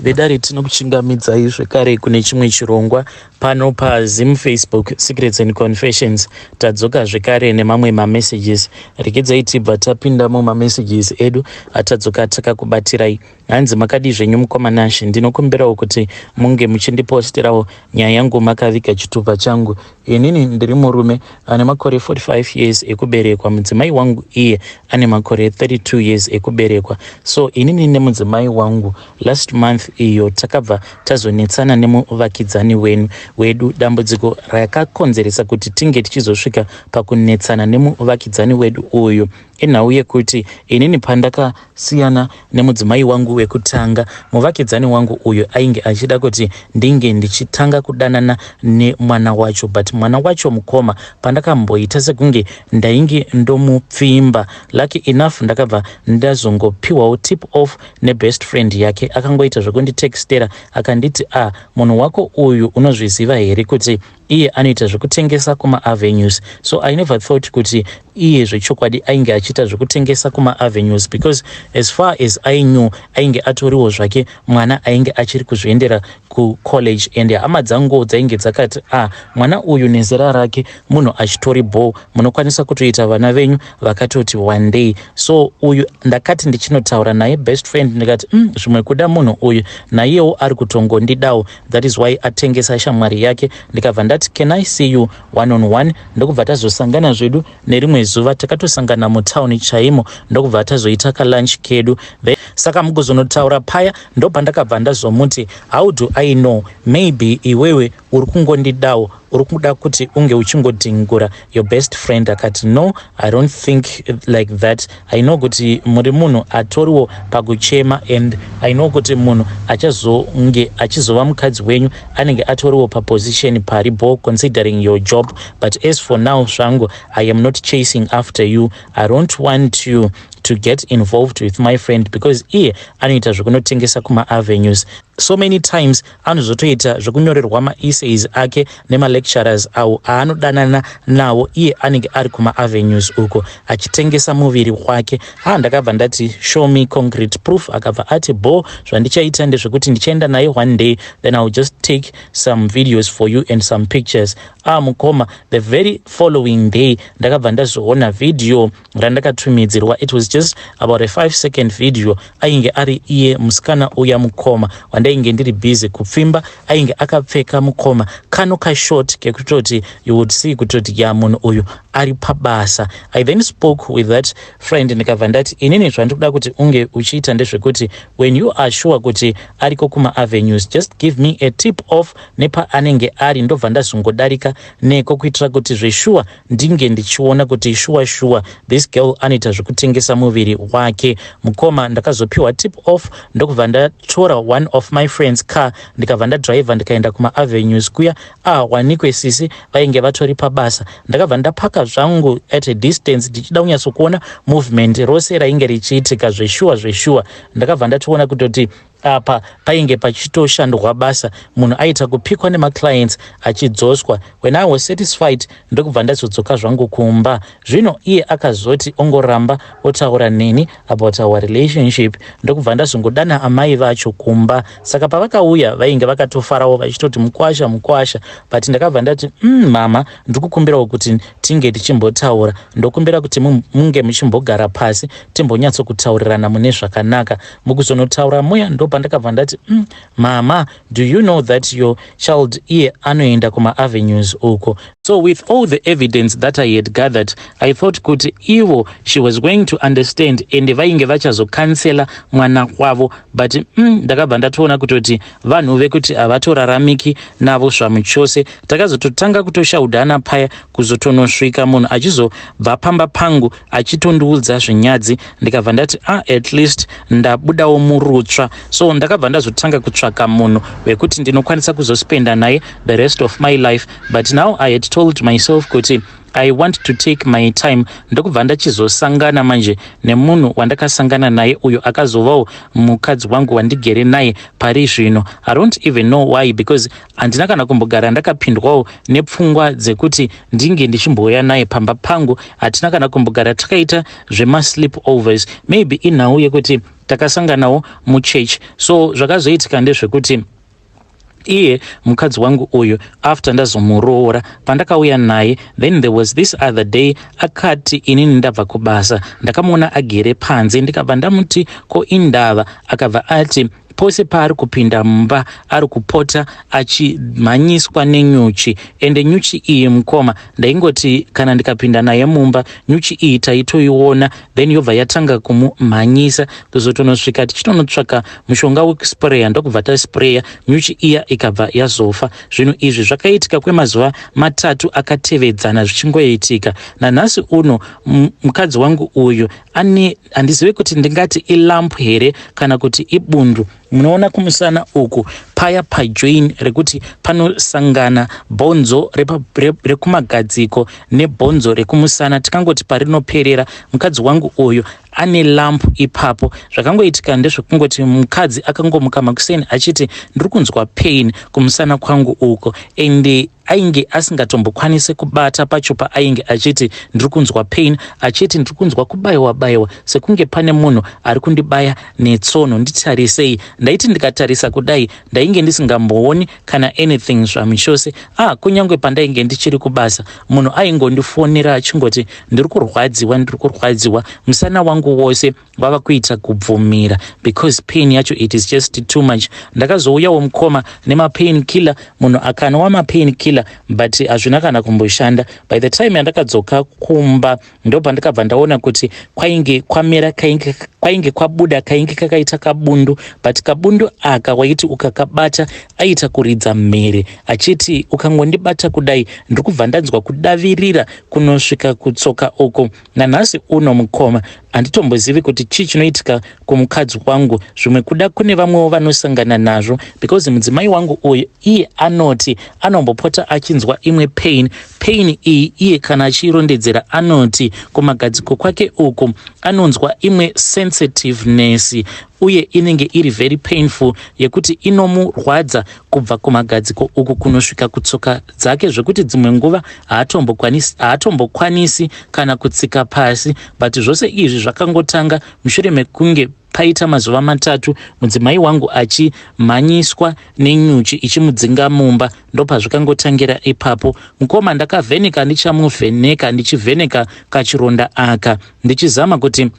Vedare, tinokuchingamidzai zvekare kune chimwe chirongwa pano paZim Facebook Secrets and Confessions. Tadzoka zvekare nemamwe mamessages. Regedzai tibva tapinda mumamessages edu atadzoka takakubatirai. Hanzi, "Makadii zvenyu mukoma Nashe? Ndinokumbirawo kuti munge muchindiposterawo nyaya yangu makaviga chitupa changu. Inini ndiri murume ane makore 45 years ekuberekwa. Mudzimai wangu iye ane makore 32 years ekuberekwa. So inini nemudzimai wangu last month iyo takabva tazonetsana nemuvakidzani wedu. Dambudziko rakakonzeresa kuti tinge tichizosvika pakunetsana nemuvakidzani wedu uyu inhau yekuti inini pandakasiyana nemudzimai wangu wekutanga, muvakidzani wangu uyu ainge achida kuti ndinge ndichitanga kudanana nemwana wacho. But mwana wacho, mukoma, pandakamboita sekunge ndainge ndomupfimba, lucky enough ndakabva ndazongopiwawo tip off nebest friend yake. Akangoita zvekunditextera, akanditi, 'A ah, munhu wako uyu unozviziva here kuti iye anoita zvekutengesa kumaavenues?' So I never thought kuti iye zvechokwadi ainge achiita zvekutengesa kumaavenues, because as far as I knew, ainge atoriwo zvake mwana ainge achiri kuzviendera kucollege, and hama dzanguwo dzainge dzakati, 'A ah, mwana uyu nezera rake munhu achitori bho, munokwanisa kutoita vana venyu vakatoti one day.' So uyu ndakati ndichinotaura naye best friend, ndikati, zvimwe kuda munhu uyu naiyewo ari kutongondidawo, that is why atengesa shamwari yake.' Ndikabva ndati, 'Can I see you one on one?' Ndokubva tazosangana zvedu nerimwe zuva. Takatosangana mutauni chaimo, ndokubva tazoita kalunch kedu. Saka mukuzonotaura paya, ndopandakabva ndazomuti, 'How do I know? Maybe iwewe uri kungondidawo, uri kuda kuti unge uchingodhingura your best friend.' Akati, 'No, I don't think like that. I know kuti muri munhu atoriwo pakuchema, and I know kuti munhu achazonge achizova mukadzi wenyu anenge atoriwo paposition pari bo, considering your job. But as for now zvangu, I am not chasing after you. I don't want you to get involved with my friend, because iye anoita zvekunotengesa kumaavenues. So many times anozotoita zvekunyorerwa maessays ake nemalecturers awo aanodanana nawo, iye anenge ari kumaavenues uko achitengesa muviri wake.' Ha, ndakabva ndati, 'Show me concrete proof.' Akabva ati, 'Bo, zvandichaita ndezvekuti ndichaenda naye one day, then I will just take some videos for you and some pictures.' Ah, mukoma, the very following day ndakabva ndazoona vhidhiyo randakatumidzirwa. It was just about a 5 second video. Ainge ari iye musikana uya, mukoma, wandainge ndiri busy kupfimba. Ainge akapfeka, mukoma, kano kashort kekutoti you would see kutoti ya, munhu uyu ari pabasa. I then spoke with that friend, ndikabva ndati, 'Inini zvandiri kuda kuti unge uchiita ndezvekuti when you are sure kuti ariko kumaavenues, just give me a tip off nepaanenge ari, ndobva ndazongodarika neko, kuitira kuti zveshuwa ndinge ndichiona kuti shuwa shuwa this girl anoita zvekutengesa muviri wake.' Mukoma, ndakazopiwa tip off, ndokubva ndatora one of my friends' car, ndikabva ndadhiraivha, ndikaenda kumaavenues kuya. Ah, wanikwe sisi vainge vatori pabasa. Ndakabva ndapaka zvangu at a distance, ndichida kunyatsokuona movement rose rainge richiitika. Zveshuwa zveshuwa ndakabva ndatoona kutoti apa painge pachitoshandwa basa, munhu aita kupikwa nemaclients achidzoswa. When I was satisfied, ndokubva ndazodzoka zvangu kumba. Zvino iye akazoti ongoramba otaura neni about our relationship, ndokubva ndazongodana amai vacho kumba. Saka pavakauya vainge vakatofarawo, vachitoti, 'Mukwasha, mukwasha.' But ndakabva ndati, 'Mama, ndiri kukumbirawo kuti tinge tichimbotaura. Ndokumbira kuti munge muchimbogara pasi, timbonyatsokutaurirana mune zvakanaka.' Mukuzonotaura muya, ndopandakabva ndati, 'Mama, do you know that your child iye anoenda kumaavenues uko?' So with all the evidence that I had gathered, I thought kuti ivo she was going to understand and vainge vachazokansela mwana wavo. But ndakabva ndatoona kutoti vanhu vekuti havatoraramiki navo zvamuchose. Takazototanga kutoshaudhana paya, kuzotonosvika munhu achizobva pamba pangu achitondiudza zvenyadzi. Ndikabva ndati, 'Ah, at least ndabudawo murutsva.' So ndakabva ndazotanga kutsvaka munhu wekuti ndinokwanisa kuzospenda naye the rest of my life. But now I had told myself kuti I want to take my time. Ndokubva ndachizosangana manje nemunhu wandakasangana naye uyo akazovawo mukadzi wangu wandigere naye pari zvino. I don't even know why, because handina kana kumbogara ndakapindwawo nepfungwa dzekuti ndinge ndichimbouya naye pamba pangu. Hatina kana kumbogara takaita zvemasleep overs. Maybe inhau yekuti Takasanganawo muchechi. So zvakazoitika ndezvekuti iye mukadzi wangu uyu, after ndazomuroora, pandakauya naye, then there was this other day akati inini ndabva kubasa, ndakamuona agere panze. Ndikabva ndamuti, "Ko indava?" Akabva ati pose paari kupinda mumba ari kupota achimhanyiswa nenyuchi. Ende nyuchi iyi, mukoma, ndaingoti kana ndikapinda naye mumba, nyuchi iyi taitoiona, then yobva yatanga kumumhanyisa, kuzotonosvika tichitonotsvaka mushonga wekuspreya, ndokubva taspreya, nyuchi iya ikabva yazofa. Zvinhu izvi zvakaitika kwemazuva 3 akatevedzana zvichingoitika. Nanhasi uno mukadzi wangu uyu ane, handizivi kuti ndingati ilump here kana kuti ibundu. Munoona kumusana uku paya pajoin rekuti panosangana bhonzo rekumagadziko nebhonzo rekumusana, tikangoti parinoperera, mukadzi wangu uyu ane lump ipapo. Zvakangoitika ndezvekungoti mukadzi akangomuka makuseni achiti, "Ndiri kunzwa pain kumusana kwangu uko." Ende ainge asingatombokwanisi kubata pacho paainge achiti, "Ndiri kunzwa pain," achiti, "Ndiri kunzwa kubayiwa bayiwa sekunge pane munhu ari kundibaya netsono, nditarisei." Ndaiti ndikatarisa kudai, ndainge ndisingambooni kana anything zvamuchose. Ah, kunyange pandainge ndichiri kubasa, munhu aingondifonera achingoti, "Ndiri kurwadziwa, ndiri kurwadziwa, musana wangu wose wava kuita kubvumira," because pain yacho, it is just too much. Ndakazouyawo, mukoma, nemapain killer. Munhu akanwa mapain killer, but hazvina kana kumboshanda. By the time yandakadzoka kumba, ndopandakabva ndaona kuti kwainge kwamera, kwainge kwabuda kainge kakaita kabundu. But kabundu aka, waiti ukakabata aita kuridza mhere achiti, "Ukangondibata kudai, ndiri kubva ndanzwa kudavirira kunosvika kutsoka uko." Nanhasi uno, mukoma, handitombozivi kuti chii chinoitika kumukadzi wangu. Zvimwe kuda kune vamwewo vanosangana nazvo, because mudzimai wangu uyu iye anoti anombopota achinzwa imwe pain. Pain iyi, iye kana achiirondedzera, anoti kumagadziko kwake uku anonzwa imwe sensitiveness, uye inenge iri very painful, yekuti inomurwadza kubva kumagadziko uku kunosvika kutsoka dzake, zvekuti dzimwe nguva haatombokwanisi kana kutsika pasi. But zvose izvi zvakangotanga mushure mekunge paita mazuva 3 mudzimai wangu achimhanyiswa nenyuchi ichimudzinga mumba. Ndopazvikangotangira ipapo, mukoma. Ndakavheneka, ndichamuvheneka, ndichivheneka kachironda aka, ndichizama kuti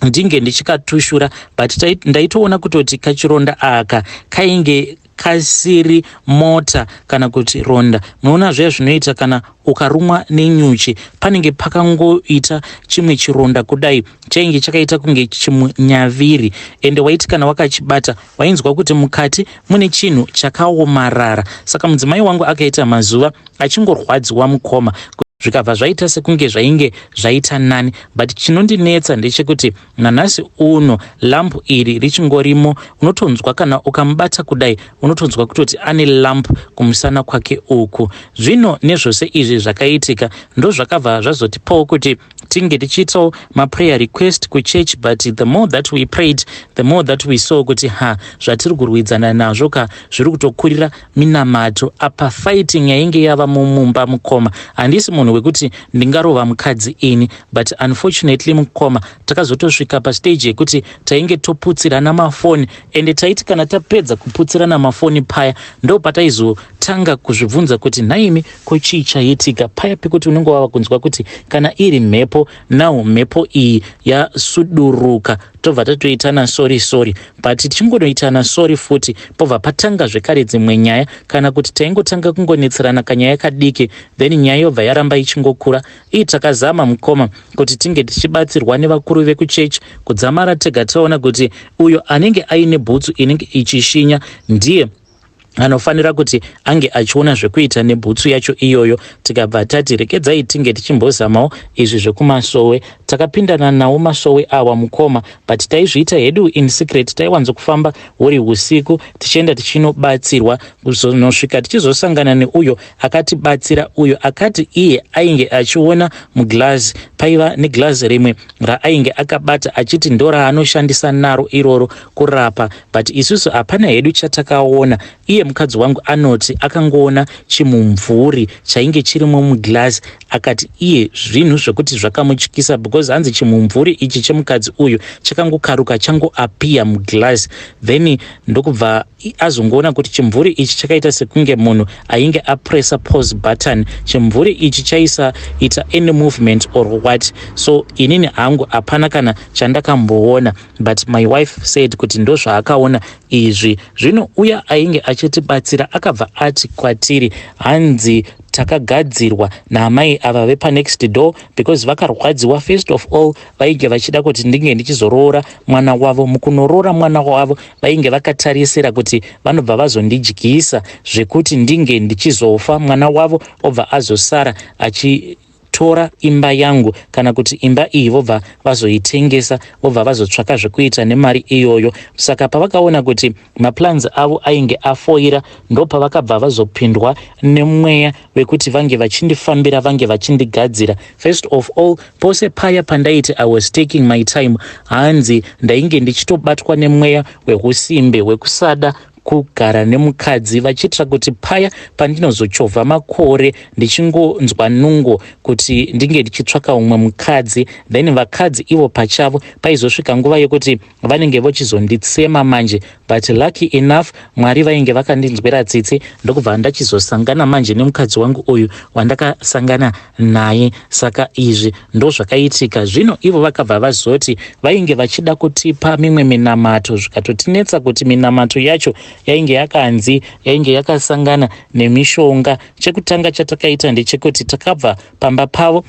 ndinge ndichikatushura, but ndaitoona kutoti kachironda aka kainge kasiri mota kana kuti ronda. Munoona zviya zvinoita kana ukarumwa nenyuchi, panenge pakangoita chimwe chironda kudai, chainge chakaita kunge chimunyaviri. Ende waiti kana wakachibata, wainzwa kuti mukati mune chinhu chakaomarara. Saka mudzimai wangu akaita mazuva achingorwadziwa, mukoma, zvikabva zvaita sekunge zvainge zvaita nani. But chinondinetsa ndechekuti nanhasi uno lump iri richingorimo. Unotonzwa kana ukamubata kudai, unotonzwa kutoti ane lump kumusana kwake uku. Zvino nezvose izvi zvakaitika, ndo zvakabva zvazotipawo kuti tinge tichiitawo maprayer request kuchurch. But the more that we prayed, the more that we saw kuti ha, zvatiri kurwidzana nazvo ka zviri kutokurira minamato. Apa fighting yainge yava mumumba, mukoma. Handisi munhu wekuti ndingarova mukadzi ini, but unfortunately, mukoma, takazotosvika pastage yekuti tainge toputsirana mafoni. Ende taiti kana tapedza kuputsirana mafoni paya, ndo pataizotanga kuzvibvunza kuti, "Nhaimi, ko chii chaitika?" Paya pekuti unenge wava kunzwa kuti kana iri mhepo, now mhepo iyi yasuduruka, tobva tatoitana sorry, sorry. But tichingonoitana sorry futi, pobva patanga zvekare dzimwe nyaya, kana kuti taingotanga kungonetserana kanyaya kadiki, then nyaya yobva yaramba ichingokura. Ii, takazama, mukoma, kuti tinge tichibatsirwa nevakuru vekuchechi, kudzamara tega taona kuti uyo anenge aine bhutsu inenge ichishinya ndiye anofanira kuti ange achiona zvekuita nebhutsu yacho iyoyo. Tikabva tati, "Rekedzai tinge tichimbozamawo izvi zvekumasowe." Takapindana nawo masowe awa, mukoma, but taizviita hedu in secret. Taiwanzokufamba huri usiku tichienda tichinobatsirwa, kuzonosvika tichizosangana neuyo akatibatsira, uyo akati iye ainge achiona muglazi. Paiva neglazi rimwe raainge akabata, achiti ndo raanoshandisa naro iroro kurapa, but isusu hapana hedu chatakaona. Iye mukadzi wangu anoti akangoona chimumvuri chainge chirimo muglazi. Akati iye zvinhu zvekuti zvakamutyisa because Because hanzi chimumvuri ichi chemukadzi uyu chakangokaruka, changoappear muglass, then ndokubva azongoona kuti chimvuri ichi chakaita sekunge munhu ainge apressa pause button. Chimvuri ichi chaisa ita any movement or what. So inini hangu hapana kana chandakamboona, but my wife said kuti ndozvaakaona izvi. Zvino uya ainge achitibatsira akabva ati kwatiri, hanzi takagadzirwa naamai ava vepanext door because vakarwadziwa. First of all, vainge vachida kuti ndinge ndichizoroora mwana wavo. Mukunoroora mwana wavo, vainge vakatarisira kuti vanobva vazondidyisa zvekuti ndinge ndichizofa, mwana wavo obva azosara achitora imba yangu, kana kuti imba iyi vobva vazoitengesa, vobva vazotsvaka zvekuita nemari iyoyo. Saka pavakaona kuti maplans avo ainge afoira, ndopavakabva vazopindwa nemweya wekuti vange vachindifambira, vange vachindigadzira. First of all, pose paya pandaiti I was taking my time, hanzi ndainge ndichitobatwa nemweya weusimbe, hwekusada kugara nemukadzi, vachiitira kuti paya pandinozochovha makore ndichingonzwa nungo kuti ndinge ndichitsvaka umwe mukadzi, then vakadzi ivo pachavo paizosvika nguva yekuti vanenge vochizonditsema manje. But lucky enough, Mwari vainge vakandinzwira tsitsi, ndokubva ndachizosangana manje nemukadzi wangu uyu wandakasangana naye. Saka izvi ndo zvakaitika. Zvino ivo vakabva vazoti vainge vachida kutipa mimwe minamato, zvikatotinetsa kuti minamato yacho yainge yakanzi yainge yakasangana nemishonga. Chekutanga chatakaita ndechekuti takabva pamba pavo,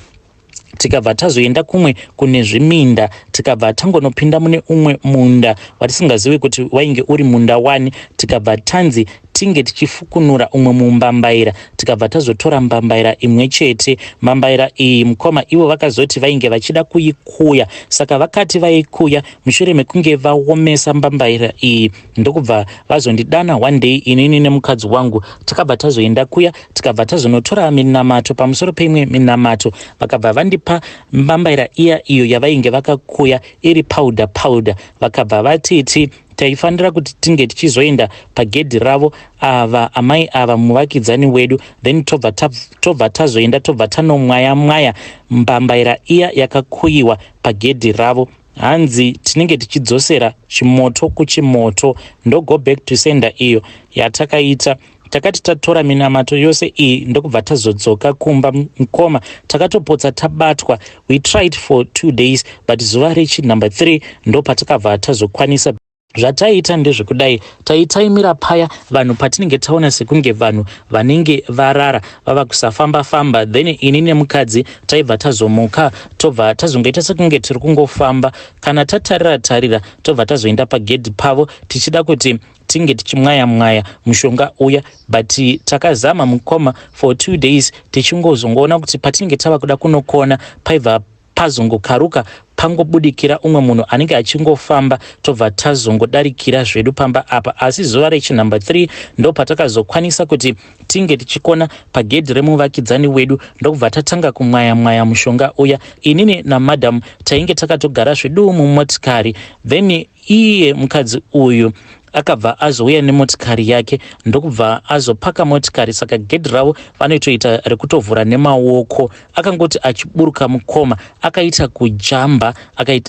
tikabva tazoenda kumwe kune zviminda, tikabva tangonopinda mune umwe munda watisingazivi kuti wainge uri munda wani. Tikabva tanzi tinge tichifukunura umwe mumbambaira, tikabva tazotora mbambaira imwe chete. Mbambaira iyi, mukoma, ivo vakazoti vainge vachida kuikuya. Saka vakati vaikuya, mushure mekunge vaomesa mbambaira iyi, ndokubva vazondidana one day inini nemukadzi wangu. Takabva tazoenda kuya, tikabva tazonotora minamato pamusoro peimwe minamato. Vakabva vandipa mbambaira iya, iyo yavainge vakakuya iri powder powder. Vakabva vatiti taifanira kuti tinge tichizoenda pagedhi ravo ava amai ava, muvakidzani wedu, then tobva tazoenda, tobva tanomwaya mwaya mbambaira iya yakakuyiwa pagedhi ravo. Hanzi tinenge tichidzosera chimoto kuchimoto. Ndo go back to sender iyo yatakaita. Takati tatora minamato yose iyi, ndokubva tazodzoka kumba. Mukoma, takatopotsa tabatwa. We tried for 2 days, but zuva rechi number 3 ndo patakabva tazokwanisa. Zvataita ndezvekudai: taitaimira paya vanhu patinenge taona sekunge vanhu vanenge varara, vava kusafamba famba, then ini nemukadzi taibva tazomuka, tobva tazongoita sekunge tiri kungofamba. Kana tatarira tarira, tobva tazoenda pagedhi pavo tichida kuti tinge tichimwaya mwaya mushonga uya. But takazama, mukoma, for 2 days, tichingozongoona kuti patinenge tava kuda kunokona, paibva pazongokaruka pangobudikira umwe munhu anenge achingofamba, tobva tazongodarikira zvedu pamba apa. Asi zuva rechinumber 3 ndo patakazokwanisa kuti tinge tichikona pagedhi remuvakidzani wedu, ndokubva tatanga kumwaya mwaya mushonga uya. Inini namadam tainge takatogara zvedu mumotikari. Then iye mukadzi uyu akabva azouya nemotikari yake, ndokubva azopaka motikari. Saka gedhi ravo vanoitoita rekutovhura nemaoko. Akangoti achiburuka, mukoma, akaita kujamba,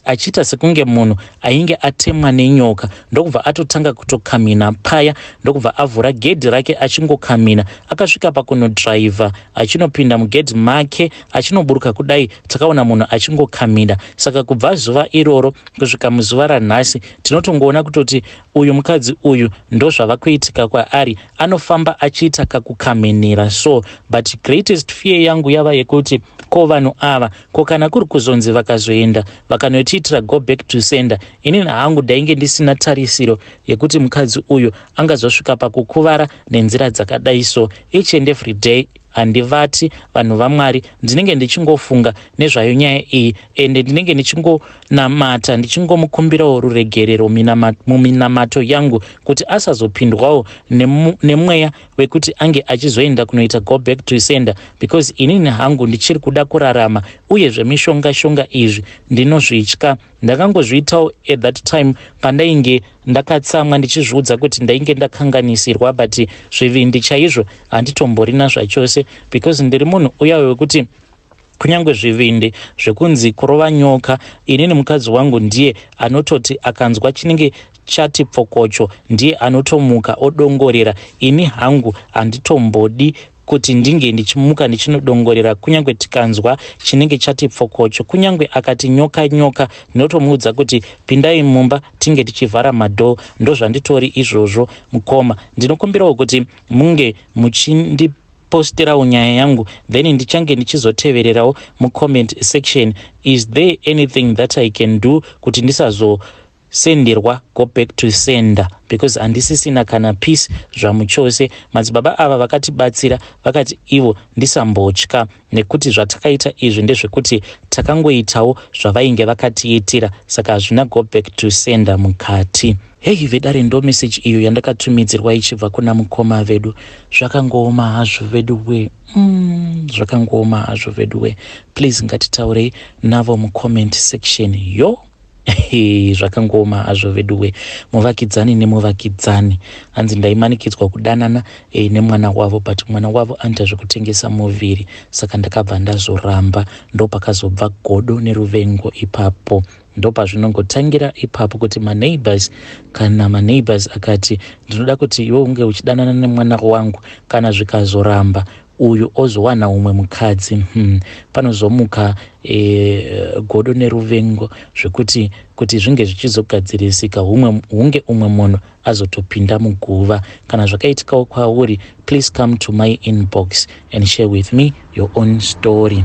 achiita sekunge munhu ainge atemwa nenyoka, ndokubva atotanga kutokamina paya, ndokubva avhura gedhi rake achingokamina. Akasvika pakunodhiraivha, achinopinda mugedhi make, achinoburuka kudai, takaona munhu achingokamina. Saka kubva zuva iroro kusvika muzuva ranhasi, tinotongoona kutoti uyu mukadzi uyu ndozvava kuitika kwaari, anofamba achiita kakukamenera. So, but greatest fear yangu yava yekuti ko vanhu ava, ko kana kuri kuzonzi vakazoenda vakanotiitira go back to sender? Inini hangu ndainge ndisina tarisiro yekuti mukadzi uyu angazosvika pakukuvara nenzira dzakadai. So each and every day handivati, vanhu vaMwari, ndinenge ndichingofunga nezvayo nyaya iyi, ende ndinenge ndichingonamata, ndichingomukumbirawo ruregerero muminamato yangu kuti asazopindwawo nemweya wekuti ange achizoenda kunoita go back to sender, because inini hangu ndichiri kuda kurarama. Uye zvemishonga shonga izvi ndinozvitya. Ndakangozviitawo at that time pandainge ndakatsamwa, ndichizviudza kuti ndainge ndakanganisirwa, but zvivindi chaizvo handitomborina zvachose, because ndiri munhu uya wekuti Kunyange zvivindi zvekunzi kurova nyoka, inini mukadzi wangu ndiye anototi akanzwa chinenge chati pfokocho ndiye anotomuka odongorera. Ini hangu handitombodi kuti ndinge ndichimuka ndichinodongorera kunyange tikanzwa chinenge chati pfokocho. Kunyange akati nyoka nyoka, ndinotomuudza kuti pindai mumba tinge tichivhara madhoo. Ndozvanditori izvozvo mukoma. Ndinokumbirawo kuti munge muchindiposterawo nyaya yangu, then ndichange ndichizotevererawo mucomment section. Is there anything that I can do kuti ndisazosenderwa go back to sender, because handisisina kana peace zvamuchose? Madzibaba ava vakatibatsira, vakati ivo ndisambotya nekuti zvatakaita izvi ndezvekuti takangoitawo zvavainge vakatiitira, saka hazvina go back to sender mukati. Hei vedare, ndo meseji iyo yandakatumidzirwa ichibva kuna mukoma vedu. Zvakangooma hazvo vedu we. Zvakangooma hazvo vedu we. Please, ngatitaurei navo mucomment section. Yo, zvakangooma hazvo vedu we. Muvakidzani nemuvakidzani, hanzi ndaimanikidzwa kudanana nemwana wavo, but mwana wavo anoita zvekutengesa muviri, saka ndakabva ndazoramba. Ndopakazobva godo neruvengo ipapo. Ndopazvinongotangira ipapo kuti maneighbors, kana maneighbors akati ndinoda kuti iwe unge uchidanana nemwana wangu, kana zvikazoramba, uyu ozowana umwe mukadzi, Panozomuka godo neruvengo zvekuti kuti zvinge zvichizogadzirisika hunge umwe munhu azotopinda muguva. Kana zvakaitikawo kwauri, please come to my inbox and share with me your own story.